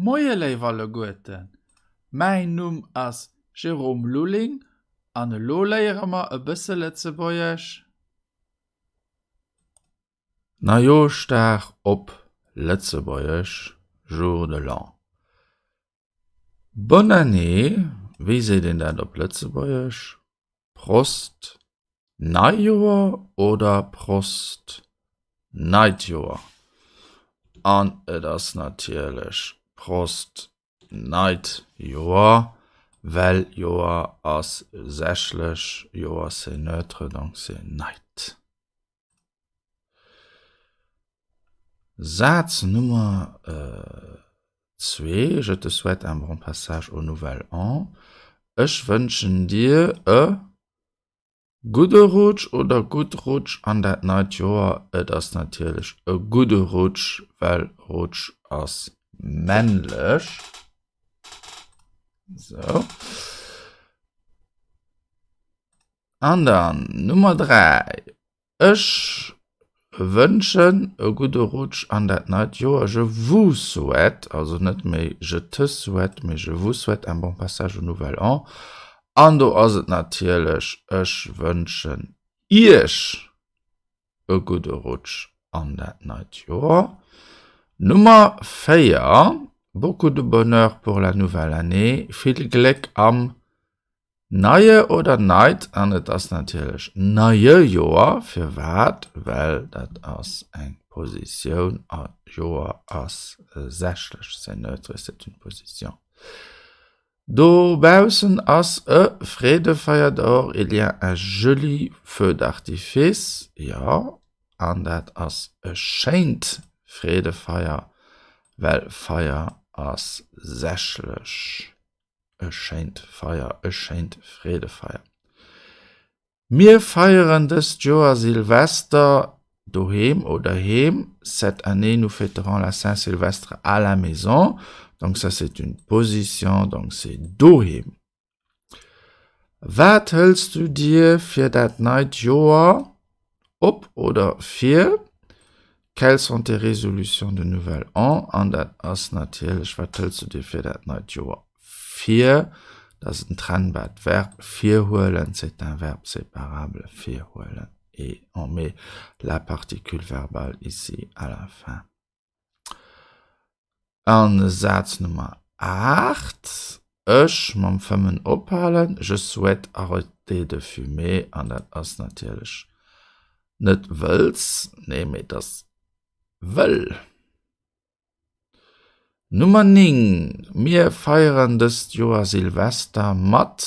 Moie léif alleguerten, mäin Numm ass Jérôme Lulling an elo léiere mer e bësse Lëtzebuergesch. Neijooschdag op Lëtzebuergesch, Jour de l'An. Bonne année, wéi seet een dat op Lëtzebuergesch? Prost Neijoer oder Prost neit Joer? An et ass natierlech Prost neit Joer, well Joer ass sächlech, Joer c'est neutre, donc c'est neit. Saz Nummer zwee, Je te souhaite un bon passage au nouvel an. Ech wënschen dir e gudde Rutsch oder gutt Rutsch an dat neit Joer. Et ass natierlech e gudde Rutsch, well Rutsch ass männlech. Sou. An dann Nummer 3, Ech wënschen e gudde Rutsch an dat neit Joer. Je vous souhaite, also net méi je te souhaite, mee je vous souhaite un bon passage au nouvel an. An do ass et natierlech, ech wënschen Iech e gudde Rutsch an dat neit Joer. Nummer 4, Beaucoup de bonheur pour la nouvelle année, vill Gléck am Neie oder neit, an et ass natierlech neie Joer. Firwat? Well dat ass eng Positioun a Joer ass sächlech, c'est neutre, c'est une position. Dobaussen ass e Freedefeier, dehors il y a un joli feu d'artifice, jo, an dat ass e schéint Freedefeier, well Feier ass sächlech. E schéint Feier, e schéint Freedefeier. Mir feieren dëst Joer Silvester doheem oder heem. Cette année, nous fêterons la Saint-Sylvestre à la maison. Donc ça, c'est une position, donc c'est doheem. Wat hëls du dir fir dat neit Joer op oder vir? Quelles sont tes résolutions de nouvel an? An dat ass natierlech, wat hëls du dir fir dat neit Joer vir? Dat ass en trennbart Verb, virhuelen, c'est un verbe séparable, virhuelen, et on met la particule verbale ici à la fin. An Saz Nummer 8, Ech mam Fëmmen ophalen, je souhaite arrêter de fumer, an dat ass natierlech net wëlls, nee, mee et ass wëll. Nummer 9, Mir feieren dëst Joer Silvester mat.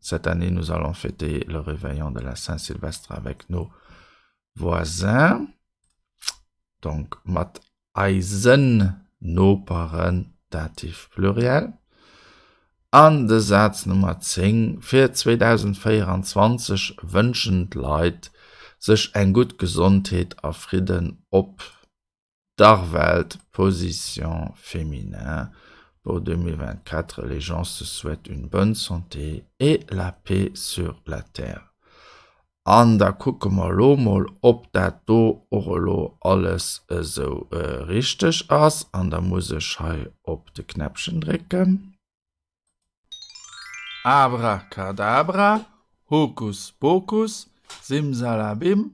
Cette année, nous allons fêter le réveillon de la Saint-Sylvestre avec nos voisins. Donc mat eisen Noperen, Dativ Pluriel. An de Saz Nummer 10, Fir 2024 wënschen d'Leit sech eng gutt Gesondheet a Fridden op Darwelt, position féminin, pour 2024, les gens se souhaitent une bonne santé et la paix sur la terre. An da kucke mer elo mol, ob dat do och elo alles esou richteg ass. An da muss ech hei op de Knäppchen drécken. Abracadabra, Hokus Pokus, Simsalabim,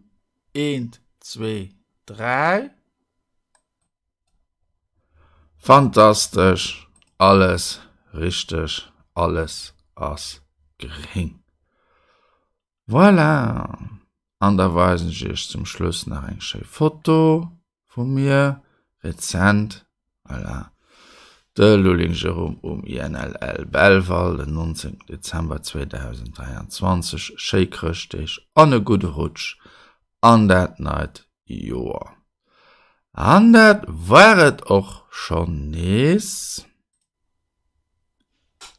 eent, zwee, dräi. Fantastesch, alles richteg, alles ass gréng. Voilà! An da weisen ech iech zum Schluss nach eng schéi Foto vu mir, rezent, voilà, de Lulling Jérôme um INLL Belval den 19 Dezember 2023. Schéi Chrëschtdeeg an e gudde Rutsch an dat neit Joer. An dat war et och schonn nees.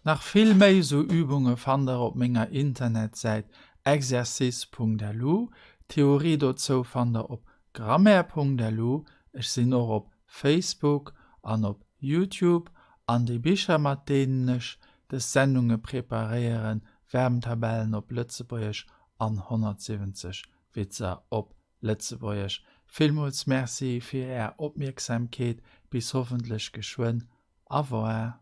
Nach vill méi esou Übunge fannt der op menger Internetsäit exercice.lu. D'Theorie dozou fannt der op grammaire.lu. Ech sinn och op Facebook an op Youtube. An déi Bicher mat deenen ech des Sendunge preparéieren, Verbentabellen op Lëtzebuergesch an 170 Witzer op Lëtzebuergesch. Villmools Merci fir är Opmierksamkeet. Bis hoffentlech geschwënn. Au revoir.